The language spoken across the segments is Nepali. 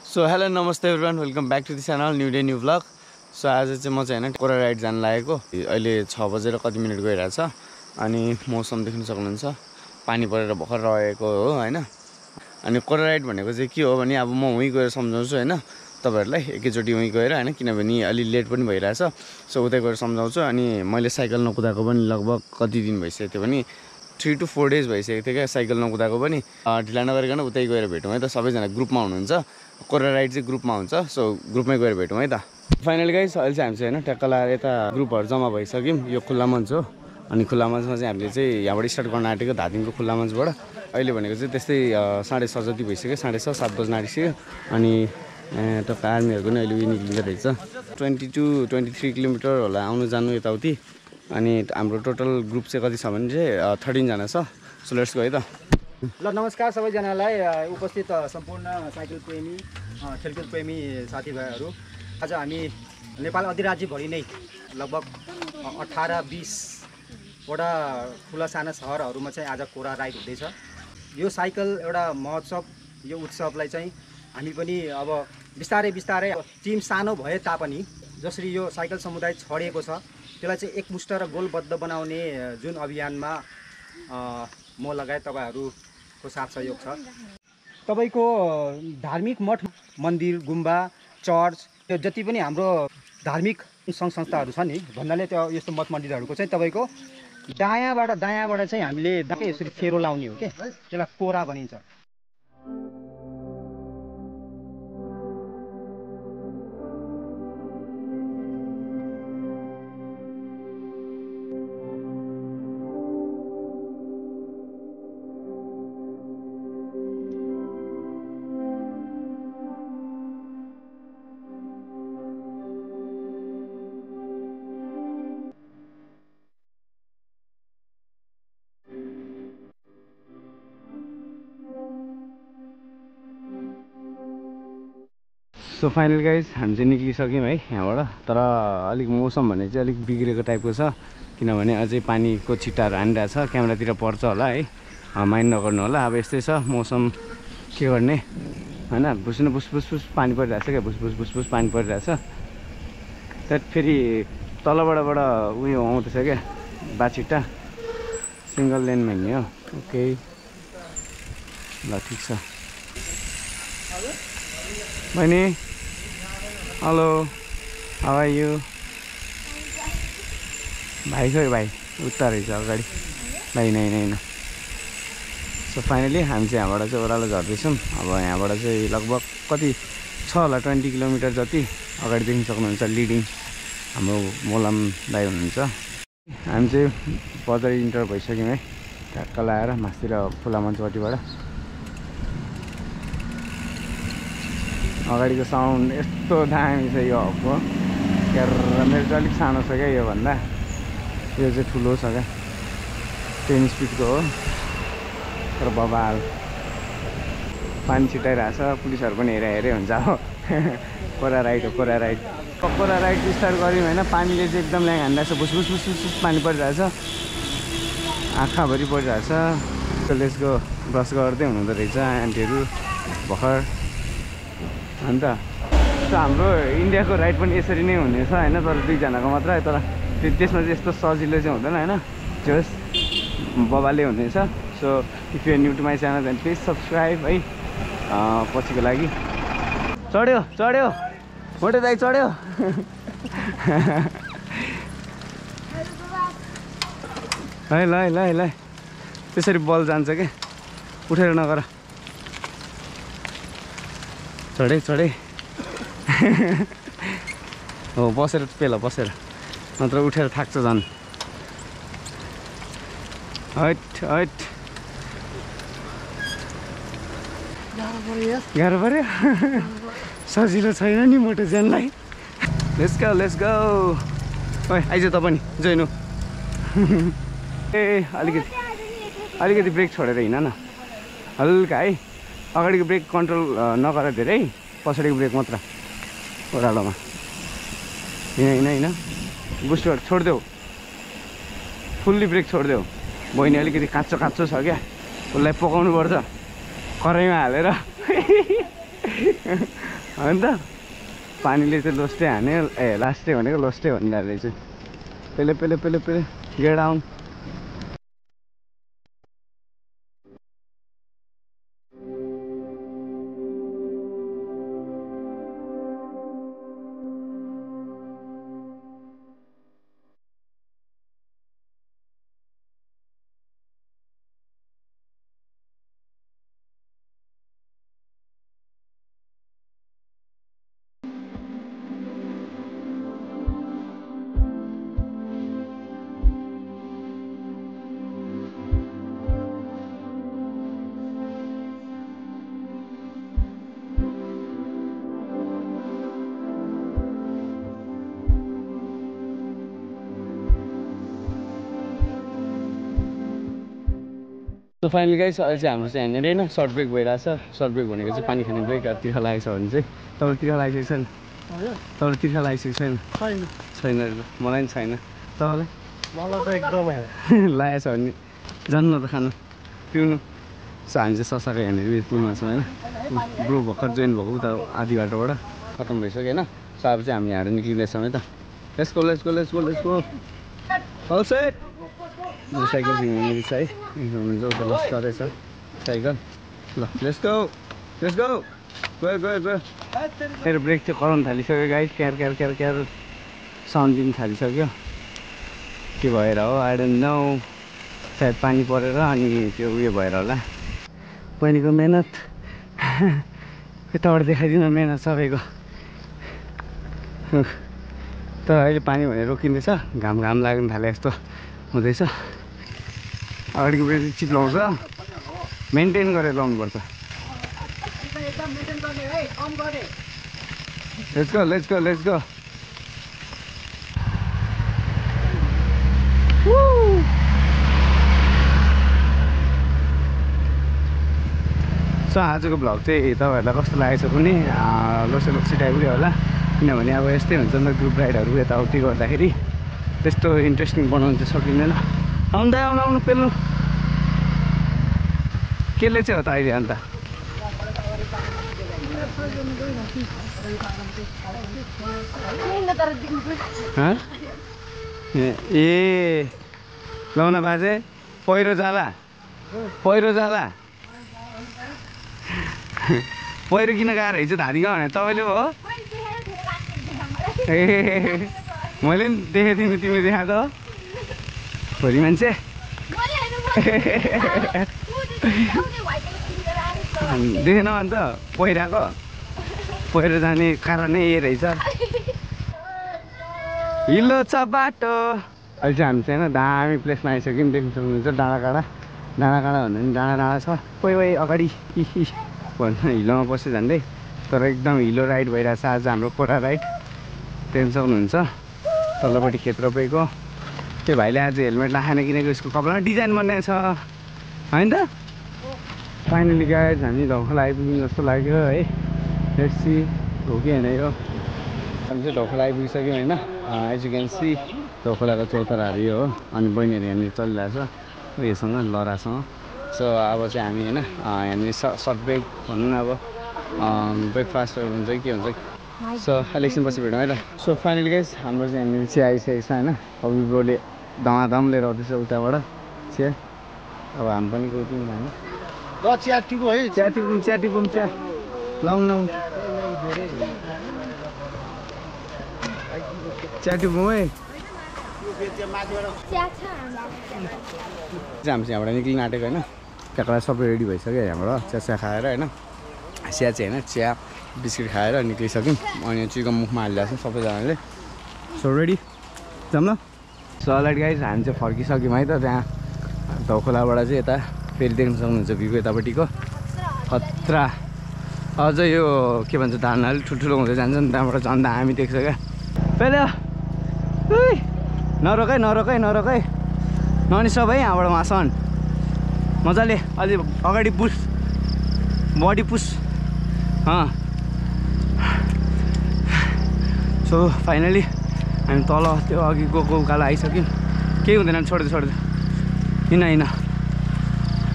सो हेलो नमस्ते everyone, welcome back to the channel new day new vlog. So आज चाहिँ म चाहिँ होइन कोरा राइड जान लागेको। अहिले 6 बजेर कति मिनट गइरहेछ अनि मौसम देख्न सक्नुहुन्छ, पानी परेर भर्खर रहेको हो होइन। अनि कोरा राइड भनेको चाहिँ के हो भने अब म उहीँ गएर सम्झाउँछु होइन तपाईँहरूलाई, एकैचोटि उहीँ गएर होइन, किनभने अलि लेट पनि भइरहेछ। सो उतै गएर सम्झाउँछु। अनि मैले साइकल नकुदाएको पनि लगभग कति दिन भइसकेको थियो भने 3 to 4 days भइसकेको थियो क्या साइकल नकुदाएको पनि। ढिला नगरिकन उतै गएर भेटौँ है त, सबैजना ग्रुपमा हुनुहुन्छ। कोरा राइड चाहिँ ग्रुपमा हुन्छ, सो ग्रुपमै गएर भेटौँ है त। फाइनली गाइस अहिले चाहिँ हामी चाहिँ होइन ट्याक्क लाएर यता ग्रुपहरू जम्मा भइसक्यौँ। यो खुल्ला मञ्च हो अनि खुल्ला मञ्चमा चाहिँ हामीले चाहिँ यहाँबाट स्टार्ट गर्न आँटेको धादिङको खुल्ला मञ्चबाट। अहिले भनेको चाहिँ त्यस्तै 6:30 जति भइसक्यो, 6:30 7 बज्न आँटिसक्यो। अनि टक्क आर्मीहरूको नि अहिले उयो निक्लिँदो रहेछ। 20 to 23 किलोमिटर होला आउनु जानु यताउति। अनि हाम्रो टोटल ग्रुप चाहिँ कति छ भने चाहिँ 13 जना छ। सो लेट्स गो है त। ल नमस्कार सबैजनालाई, उपस्थित सम्पूर्ण साइकल प्रेमी खेलकुद प्रेमी साथीभाइहरू। आज हामी नेपाल अधिराज्यभरि नै लगभग 18-20वटा ठुला साना सहरहरूमा चाहिँ आज कोरा राइड हुँदैछ। यो साइकल एउटा महोत्सव, यो उत्सवलाई चाहिँ हामी पनि अब बिस्तारै बिस्तारै टिम सानो भए तापनि जसरी यो साइकल समुदाय छडिएको छ त्यसलाई चाहिँ एकमुष्ट र गोलबद्ध बनाउने जुन अभियानमा म लगायत तपाईँहरूको साथ सहयोग छ। तपाईँको धार्मिक मठ मन्दिर गुम्बा चर्च त्यो जति पनि हाम्रो धार्मिक सङ्घ संस्थाहरू छ नि भन्नाले त्यो यस्तो मठ मन्दिरहरूको चाहिँ तपाईँको दायाँबाट चाहिँ हामीले यसरी फेरो लाउने हो क्या, त्यसलाई कोरा भनिन्छ। सो फाइनल गाइज हामी चाहिँ निक्लिसक्यौँ है यहाँबाट। तर अलिक मौसम भने चाहिँ अलिक बिग्रेको टाइपको छ, किनभने अझै पानीको छिट्टाहरू हानिरहेछ, क्यामेरातिर पर्छ होला है, माइन्ड नगर्नु होला। अब यस्तै छ मौसम, के गर्ने होइन। बुस पानी परिरहेछ क्या, बुस पानी परिरहेछ। त्यहाँ फेरि तलबाट उयो आउँदैछ क्या बाछिट्टा, सिङ्गल लेनमा हिँड्ने हो। ओके ल ठिक छ। बहिनी हेलो, हाउ आर यु? भाइ खै भाइ उता रहेछ अगाडि, भाइ होइन। सो फाइनली हामी चाहिँ यहाँबाट चाहिँ ओह्रालो झर्दैछौँ। अब यहाँबाट चाहिँ लगभग कति छ होला 20 किलोमिटर जति अगाडि देख्न सक्नुहुन्छ। लिडिङ हाम्रो मोलाम दाइ हुनुहुन्छ। हामी चाहिँ बजार इन्टर भइसक्यौँ है, ठ्याक्क लगाएर मास्तिर खुला मञ्चपट्टिबाट। अगाडिको साउन्ड यस्तो दामी छ यो हबको, मेरो चाहिँ अलिक सानो छ क्या योभन्दा, यो चाहिँ ठुलो छ क्या, 10 स्पिडको हो। तर बबाल पानी छिटाइरहेछ, पुलिसहरू पनि हेरे हुन्छ अब। कोरा राइड हो, कोरा राइड स्टार्ट गऱ्यौँ होइन। पानीले चाहिँ एकदम ल्याङ हानिरहेछ, बुस पानी परिरहेछ, आँखाभरि परिरहेछ। त्यसको ब्रस गर्दै हुनुहुँदो रहेछ आन्टीहरू भर्खर। अन्त हाम्रो इन्डियाको राइड पनि यसरी नै हुनेछ होइन, तर 2 जनाको मात्र। तर त्यसमा चाहिँ यस्तो सजिलो चाहिँ हुँदैन होइन, जस बबाले हुनेछ। So if you new to my channel then please subscribe है पछिको लागि। चढ्यो मोटे दाइ चढ्यो। है ल त्यसरी बल जान्छ क्या, उठेर नगर। चढे हो, बसेर पेला बसेर, नत्र उठेर थाक्छ झन्। हट गाह्रो पऱ्यो। सजिलो छैन नि मोटो ज्यानलाई। Let's go. ओइ आइज त पनि जोइन हो। ए अलिकति ब्रेक छोडेर हिँड न, हल्का है। अगाडिको ब्रेक कन्ट्रोल नगर धेरै, पछाडिको ब्रेक मात्र ओह्रालोमा। हिँड बुस्टर छोडिदेऊ, फुल्ली ब्रेक छोडिदेऊ। बहिनी अलिकति काँचो छ क्या, उसलाई पकाउनु पर्छ कराईमा हालेर। होइन त पानीले चाहिँ लोस्टे हाने लास्टै भनेको लोस्टै भनिरहेको रहेछ पेले पेले पेले पेले get down so finally guys अहिले चाहिँ हाम्रो चाहिँ यहाँनिर होइन सर्ट ब्रेक भइरहेछ सर्ट ब्रेक भनेको चाहिँ पानी खाने ब्रेक तिर्खा लागेको छ भने चाहिँ तपाईँले तिर्खा लगाइसकेको छैन तपाईँले तिर्खा लगाइसकेको छैन छैन मलाई पनि छैन तपाईँलाई मलाई त एकदमै लागेको छ भने जानु न त खानु पिउनु सो हामी चाहिँ ससाको यहाँनिर पुलमा छौँ होइन ब्रो भर्खर जोइन भएको उता आधी बाटोबाट खतम भइसक्यो होइन सो अब चाहिँ हामी यहाँबाट निक्लिँदैछौँ है त let's go let's go let's go let's go हल सेट साइकल चाहिँ यहाँनिर छ है हुन्छ उता लस गर्दैछ साइकल ल लेट्स गो गयो गयो गयो मेरो ब्रेक चाहिँ कराउनु थालिसक्यो गाइस क्यार क्यार क्यार क्यार साउन्ड दिनु थालिसक्यो के भएर हो आई डोन्ट नो सायद पानी परेर अनि त्यो उयो भएर होला बहिनीको मेहनत यताबाट देखाइदिनु मेहनत सबैको तर अहिले पानी भनेर रोकिँदैछ घाम घाम लाग्नु थाले जस्तो हुँदैछ अगाडिको ब्रेक चिप लाउँछ मेन्टेन गरेर लाउनुपर्छ let's go let's go let's go so आजको भ्लग चाहिँ तपाईँहरूलाई कस्तो लागेको छ पनि लोसे टाइपकै होला किनभने अब यस्तै हुन्छ नि त ग्रुप राइडहरू यताउति गर्दाखेरि त्यस्तो इन्ट्रेस्टिङ बनाउनु चाहिँ सकिँदैन आउनु आउनु पेल्नु केले चाहिँ हो त अहिले अन्त ए लाउन बाजे पहिरो जाला पहिरो किन गएर हिजो धादिङ भने तपाईँले हो ए मैले पनि देखेँ तिमी देखा त भोलि मान्छे देखेन अन्त पहिरो जाने कारणै यही रहेछ हिलो छ बाटो अहिले चाहिँ हामी चाहिँ होइन दामी प्लेसमा आइसक्यौँ देख्न सक्नुहुन्छ डाँडा भन्दा पनि डाँडा छ कोही अगाडि भन्छ हिलोमा बसेर जाँदै तर एकदम हिलो राइड भइरहेछ आज हाम्रो कोरा राइड देख्न सक्नुहुन्छ तल्लोपट्टि खेत रोपेको त्यो भाइले आज हेलमेट लगाएन किनकि उसको कपालमा डिजाइन बनाएको छ होइन त फाइनली गाइज हामी ढौकाला आइपुग्यौँ जस्तो लाग्यो है लेट्सी हो कि होइन यो हामी चाहिँ ढौकाला आइपुगिसक्यौँ होइन एज यु क्यान सी ढौकालाको चौताराहरू यो हो अनि बहिनीहरू यहाँनिर चलिरहेको छ उयोसँग लरासँग सो अब चाहिँ हामी होइन यहाँनिर सर्ट ब्रेक भनौँ न अब ब्रेकफास्ट हुन्छ कि के हुन्छ सो अहिले एकछिनपछि भेटौँ है त सो फाइनली गाइज हाम्रो चाहिँ यहाँनिर चिया आइसकेको छ होइन अभि ब्रोले धमाधम लिएर आउँदैछ उताबाट चिया अब हामी पनि गउँथ्यौँ होइन चिया टिपौँ लाउनु चिया टिपौँ है हामी चाहिँ यहाँबाट निक्लिनु आँटेको होइन काकालाई सबै रेडी भइसक्यो यहाँबाट चिया खाएर होइन चिया चाहिँ होइन चिया बिस्किट खाएर निक्लिसक्यौँ अनि चिकन मुखमा हालिरहेको छ सबैजनाले सो रेडी जाऊँ ल सो अलरेडी गाइज हामी चाहिँ फर्किसक्यौँ है त त्यहाँ धौखोलाबाट चाहिँ यता फेरि देख्न सक्नुहुन्छ भ्यूको यतापट्टिको खतरा अझ यो के भन्छ धान अलिक ठुल्ठुलो हुँदै जान्छ नि त्यहाँबाट झन् हामी देख्छ क्या पहिला नरोकै ननिस है यहाँबाट उहाँसम्म मजाले अलि अगाडि पुस बडी पुस सो फाइनली हामी तल त्यो अघि गएको उकालो आइसक्यौँ केही हुँदैन छोड्दै हिँड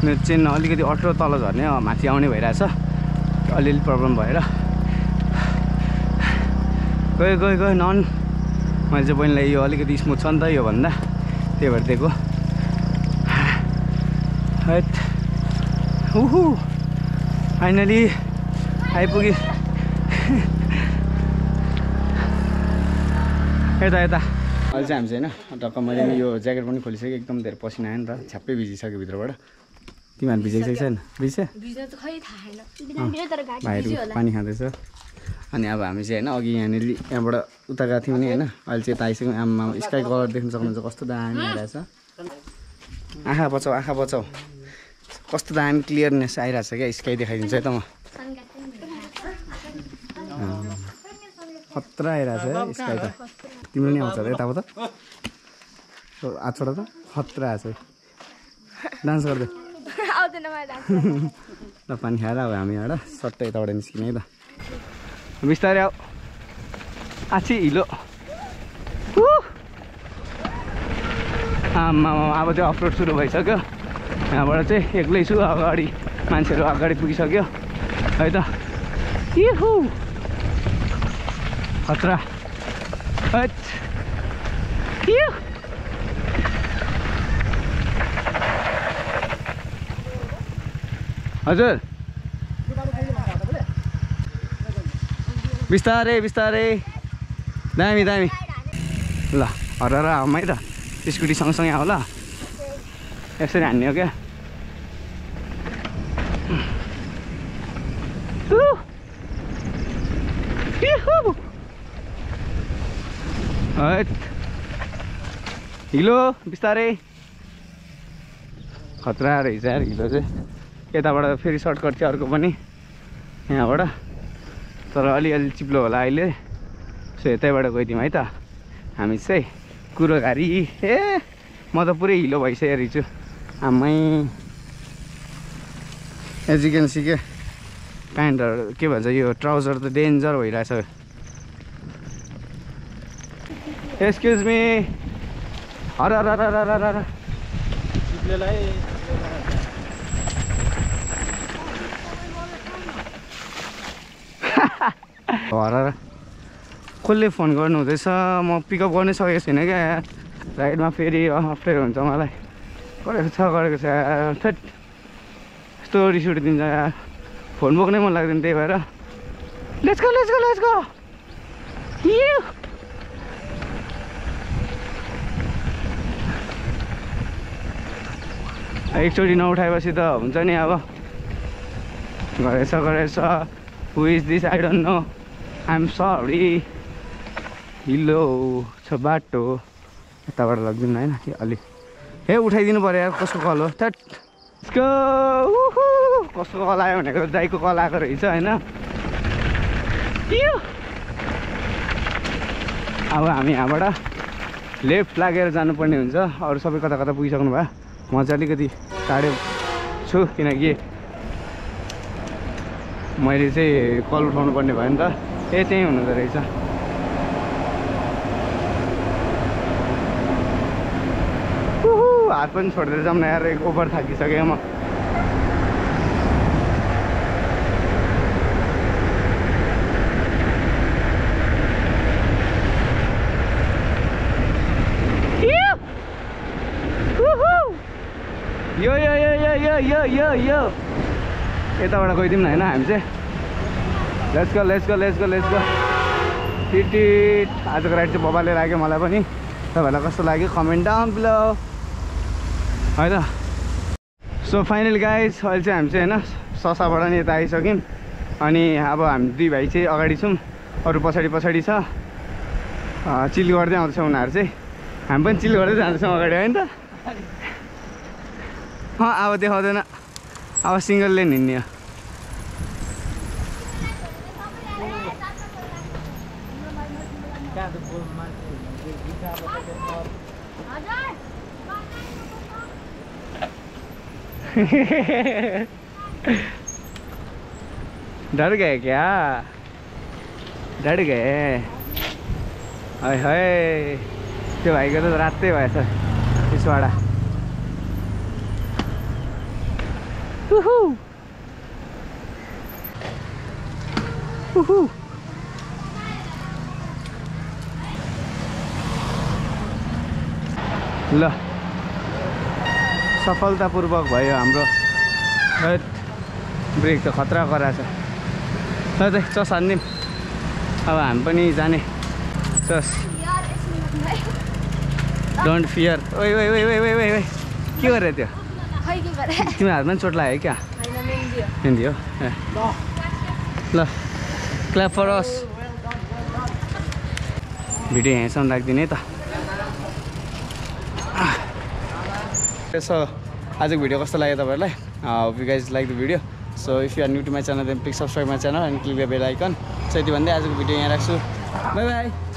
मेरो चेन अलिकति अल्ट्रो तल झर्ने माथि आउने भइरहेछ अलिअलि प्रब्लम भएर गयो नन मैले चाहिँ बहिनीलाई यो अलिकति स्मुथ छ नि त यो भन्दा त्यही भएर दिएको हैट उहु फाइनली आइपुग्यो यता अहिले चाहिँ हामी चाहिँ होइन टक्क मैले नि यो ज्याकेट पनि खोलिसकेँ एकदम धेरै पसिना आयो नि त छ्याप्पै भिजिसक्यो भित्रबाट तिमीहरू भिजाइसकेको छैन भिज्छ भाइहरू पानी खाँदैछ अनि अब हामी चाहिँ होइन अघि यहाँनिर यहाँबाट उता गएको थियौँ नि होइन अहिले चाहिँ यता आइसक्यौँ आमा स्काई कलर देख्न सक्नुहुन्छ कस्तो दामी आइरहेछ आँखा बचाऊ कस्तो दामी क्लियरनेस आइरहेछ क्या स्काई देखाइदिन्छ है त म खतरा आइरहेछ है स्काई त तिम्रो नि आउँछ र यताबाट हात छोड त खतरा आएछ डान्स गर्दै ल पानी खाएर अब हामी एउटा सट्टै यताबाट निस्किने है त बिस्तारै आऊ आछि हिलो आमा अब चाहिँ अफरोड सुरु भइसक्यो यहाँबाट चाहिँ एक्लै छु अगाडि मान्छेहरू अगाडि पुगिसक्यो है त इहु खतरा हजुर बिस्तारै दामी ल हर आउँ है त स्कुटी सँगसँगै आऊ ल यसरी हान्ने हो क्या हिलो बिस्तारै खतरा रहेछ यार हिलो चाहिँ यताबाट फेरि सर्टकट थियो अर्को पनि यहाँबाट तर अलिअलि चिप्लो होला अहिले सो यतैबाट गइदिउँ है त हामी चाहिँ कुरोघारी म त पुरै हिलो भइसकेको छु आमै एज यु क्यान सी के प्यान्टहरू के भन्छ यो ट्राउजर त डेन्जर भइरहेछ एक्सक्युज मी हर कसले फोन गर्नु हुँदैछ म पिकअप गर्नै सकेको छैन क्या राइडमा फेरि अप्ठ्यारो हुन्छ मलाई गरेको छ थेट यस्तो रिस उठिदिन्छ यार फोन बोक्नै मन लाग्दैन त्यही भएर लेट्स गो एकचोटि नउठाएपछि त हुन्छ नि अब गरेछ who is this I don't know I am sorry हिलो छ बाटो यताबाट लगिदिनु होइन अलिक हे उठाइदिनु पऱ्यो यार कसको कल हो थ्याट कसको कल आयो भनेको दाइको कल आएको रहेछ होइन अब हामी यहाँबाट लेफ्ट लागेर जानुपर्ने हुन्छ अरू सबै कता कता पुगिसक्नु भयो म चाहिँ अलिकति टाढो छु किनकि मैले चाहिँ कल उठाउनु पर्ने भयो नि त त्यहीँ हुनुहुँदो रहेछ हात पनि छोडेर जाउँ न यार ओभर थाकिसकेँ म यो यताबाट गइदिउँ न होइन हामी चाहिँ लेट्स गो टिट आजको राइड चाहिँ बबाले लाग्यो मलाई पनि तपाईँहरूलाई कस्तो लाग्यो कमेन्ट डाउन बिलो है त सो फाइनल गाइज अहिले चाहिँ हामी चाहिँ होइन ससाबाट नि यता आइसक्यौँ अनि अब हामी दुई भाइ चाहिँ अगाडि छौँ अरू पछाडि छ चिल गर्दै आउँदैछ उनीहरू चाहिँ हामी पनि चिल गर्दै जाँदैछौँ अगाडि होइन त अब देखाउँदैन अब सिङ्गल लेन हिँड्ने हो डर गए क्या डर गए हाय त्यो भाइको त रातै भएछ पिछवाडा ल सफलतापूर्वक भयो हाम्रो ब्रेक त खतरा गराएको छ ल त चस हान्दिउँ अब हामी पनि जाने चस डोन्ट फियर ओइ ओइ ओइ ओइ ओइ ओइ ओइ के गरे त्यो तिम्रो हातमा चोट लाग्यो क्या मेहन्दी हो ए ल क्ल्याप फर अस भिडियो यहाँसम्म राखिदिने त सो आजको भिडियो कस्तो लाग्यो तपाईँहरूलाई hope you guys like the video. So if you are new to my channel then please subscribe my channel and click the bell icon. So यति भन्दै आजको भिडियो यहाँ राख्छु बाइ बाइ